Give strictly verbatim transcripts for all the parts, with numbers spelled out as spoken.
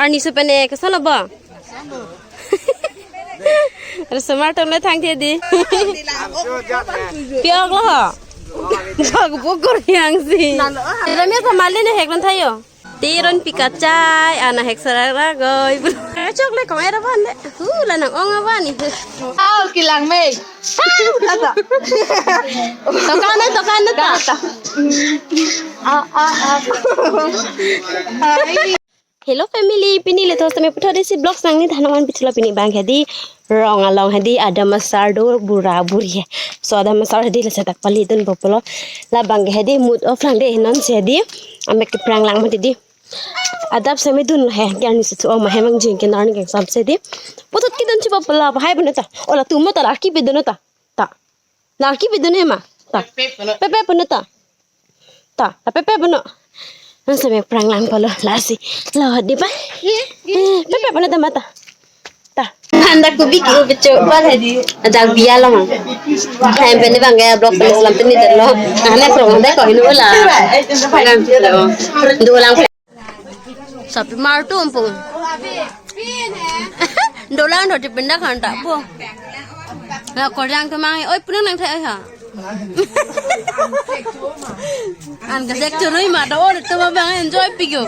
Arni su pene kesal lo bo? Resomar atum le thangthe dei. Pi-ok lo ho. Bak bukur yang si. Ramya pamali ne hek lon thayo. Teron pika chai, ana hek sarara goi. Chok le kong era ban le. Hu, la nang-ong aban ni. Au, kelang mei. Au, tata. Tokan na, tokan na ta. Ah, ah, ah. Hello family, pini le thos tame puthot isi vlogs nangni than nang-an pithulo. Pini abang hedi rong along hedi adam asar do bura buri he. So adam asar hedi laso adak pali dunpo pulo. Labang ke hedi mood off lang dei non si hedi. Amek keprang lang mati dei. Adap seme dun he, arni si thu-ong ma hem angjing ke arni kangsam si dei. Puthot kedun chipo pulo, lahai puno ta. O latum ta larki pe dun ta. Ta. Larki pe dun he ma. Ta. Pepe puno ta. Ta, la pepe puno. Nang seme prang lang pulo, lasi. Lo dei pa. Eh, pepe puno ta ma ta. Ta. Anda kubik lo becho. Ajak biya lo ma. Hem pene abang ke vlog pene selam teni dolo. Ane prong de ko inu la. Dua lang. Sapi mar tu ampun. Dolang do dipindah kan tak po. Ya, koryang kemang, oi, punang nang thai ha. An kasek choroi ma do, oi, to abang enjoy pik yo.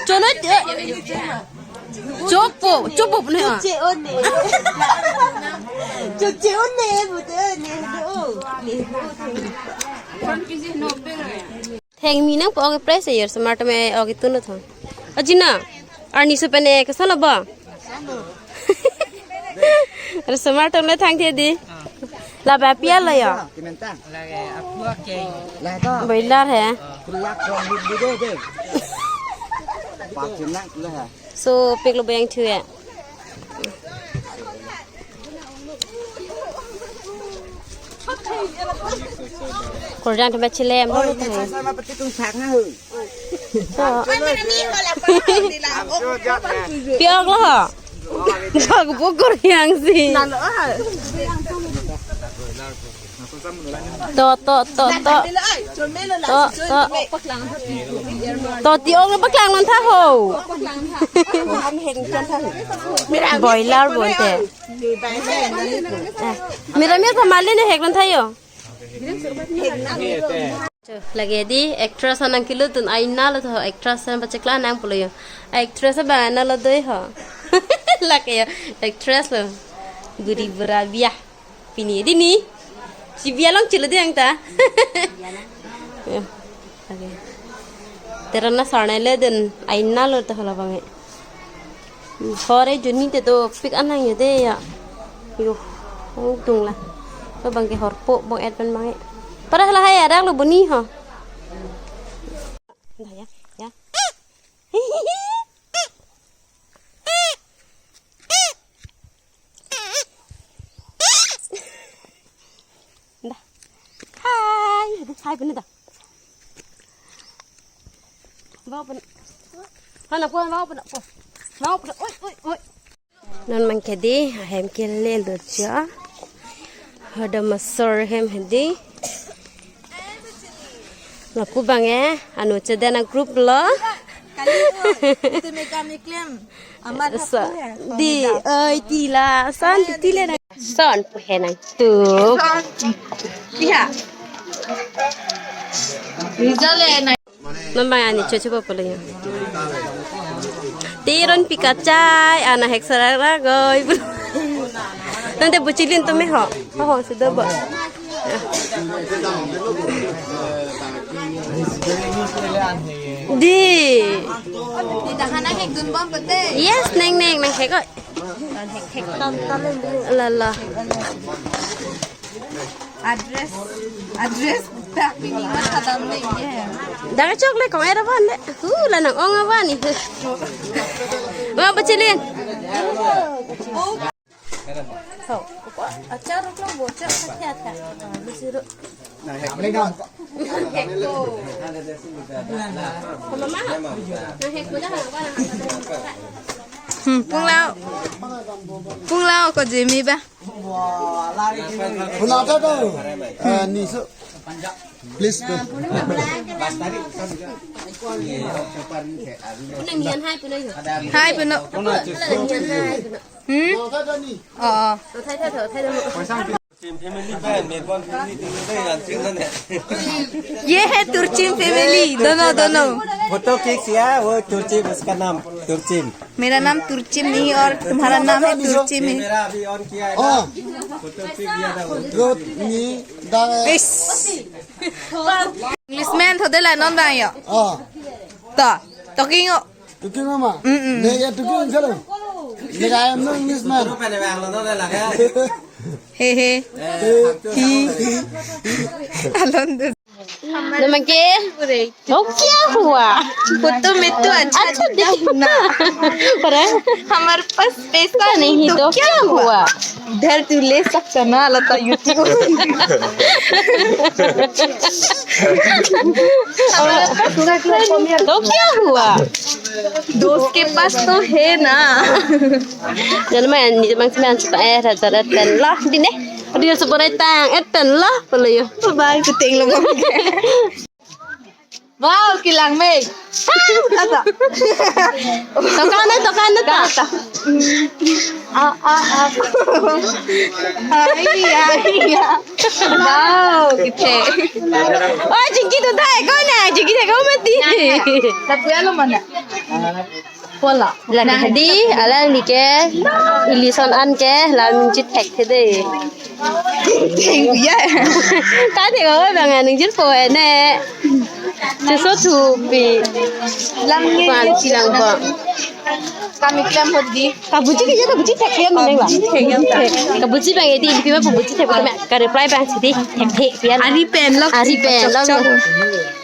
Choroi, eh. Chopo, chopo ne ha. Chuche one. Chuche one, bu de ne do. Thengmi nangpo-ok prize ayer, resomar atum e-ok itun lo thang. Ajina, arni su pene kesal lo bo? Resomar atum le thangthe dei. Labang pi-alo yo? Boiler he. So, pik lo bayang thu e. Koryang atum chilem lo. Oi, thang. Pi-ok lo ho. Bak bukur yang si. To, to, to, to. To, to. To ti-ok lo paklang lon tha ho. Boiler bonte. Eh, mira mira pamali ne hek lon thayo. Lake dei actress anang kilo tun aina lo tho actress an pachekla nang pulo yo. Actress abang aina lo dei ho. Lake yo actress lo. Buri bura biya. Pini dei ni. Si biya long chilo dei ang ta. Ya. Okay. Teron asar nai le dun aina lo ta hala bang e. Hore juni te dopik anang yo dei ya. Yo. Ong tung la. Ko bang ke horpo bong et pen bang e. Para hala hai adak lo boni ho. Dah ya, ya. Dah. Hai, hai pun dah. Bawa pun. Hana pun, bawa pun, pun. Bawa pun. Oi, oi, oi. Non abang ke dei, ahem kele doja. Adam asor hem hedi. Lapu abang e, anu chedena group lo. Kali itu mega miklem. Amat sa, hapus ya, dei, pamedap. Oi, tila, san, tila na. San, pu henang tu. Iya. Rizal ya, na. Mama ani chocho pa pala ya. Teron pika chai, ana hek sarara goi. Nang te buchilin to me ho. Ho, ho, sudah ba. Dei. Di tahan ang hek dun bom pete. Yes, neng, neng, neng hek ko. Nang hek, hek, ton, ton, neng dun. La, la. Address, address tak pini ma khadam le ye. Dak chok le kong era ban le. Hu, la nang-ong aban ni. Wa buchilin. Ho, ko achar ko bo char kya tha. Lu siru. Nang hek ko. Mama. Nang hek ko dah. Hmm, punglau. Punglau ko Jimmy ba. Punglau to to. Eh, ni su. Please do. Hi, Pino. Hmm? Oh, oh. ये है तुर्चिम family, दोनों, दोनों। फोटो खींच लिया, वो तुर्चिम, उसका नाम तुर्चिम। मेरा नाम तुर्चिम नहीं और तुम्हारा नाम है तुर्चिम है। मेरा अभी ऑन किया है ना? हाँ। फोटो खींच लिया था वो। Good, ni, dang. इस। Englishman thodela non bang yo. Ah. To, talking o. Talking mama. Mm, mm. Ne ya talking chalo. Ne kaya no Englishman. He he. He. Alon do. नमके, तो क्या हुआ? फोटो में तो अच्छा अच्छा दिखता दिखना। पर हमारे पास पैसा नहीं, तो क्या हुआ? उधार तू ले सकता ना, लता YouTube। हमारे पास पैसा नहीं। तो क्या हुआ? दोस्त के पास तो है ना। Jangan main, ni jangan main, suka eh, rata-rata lah, di ne. Dia sebenarnya tang, eh, ten lah, pala yo. Bye bye, kuting lo. Wow, kilang me. Tokan na, tokan na ta. Ah, ah, ah. Ay, ay, ay. Wow, kite. Oh, jingki tu thai ko na, jingki thai ko mati. Tapi alo mana? Pola. Lagi hadi, alang ni ke, ilison an ke, lam chithek the de. Ya. Tadi ko bang aning jin po ne. Seso thupi. Lam ni. Pan silang po. Kami klem hodi. Kabuji ke ya, kabuji thek ya, mana ba? Kabuji bang edi, ipi ma kabuji thek, ka reply bang sidi, thek thek ya. Ari pen lo. Ari pen lo.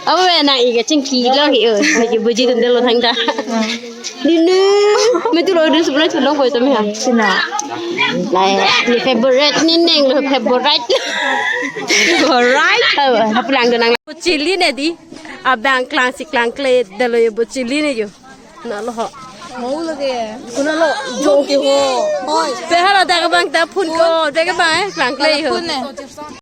Awo na iga chingki lo hi o. Lagi buji dun delo thangta. Dinu. Metu lo dun sebelah chulong koi tami ha. Sina. Lai, ni favorite ni neng lo favorite. Favorite. Awo, hapulang dun nang. Chili ne di. Abang klang si klang kle delo yo bo chili ne yo. Na lo ho. Mau lagi. Kuna lo. Jong ki ho. Hoi. Pe hala dak bang ta phun ko. Dak bang eh klang kle ho. Phun ne.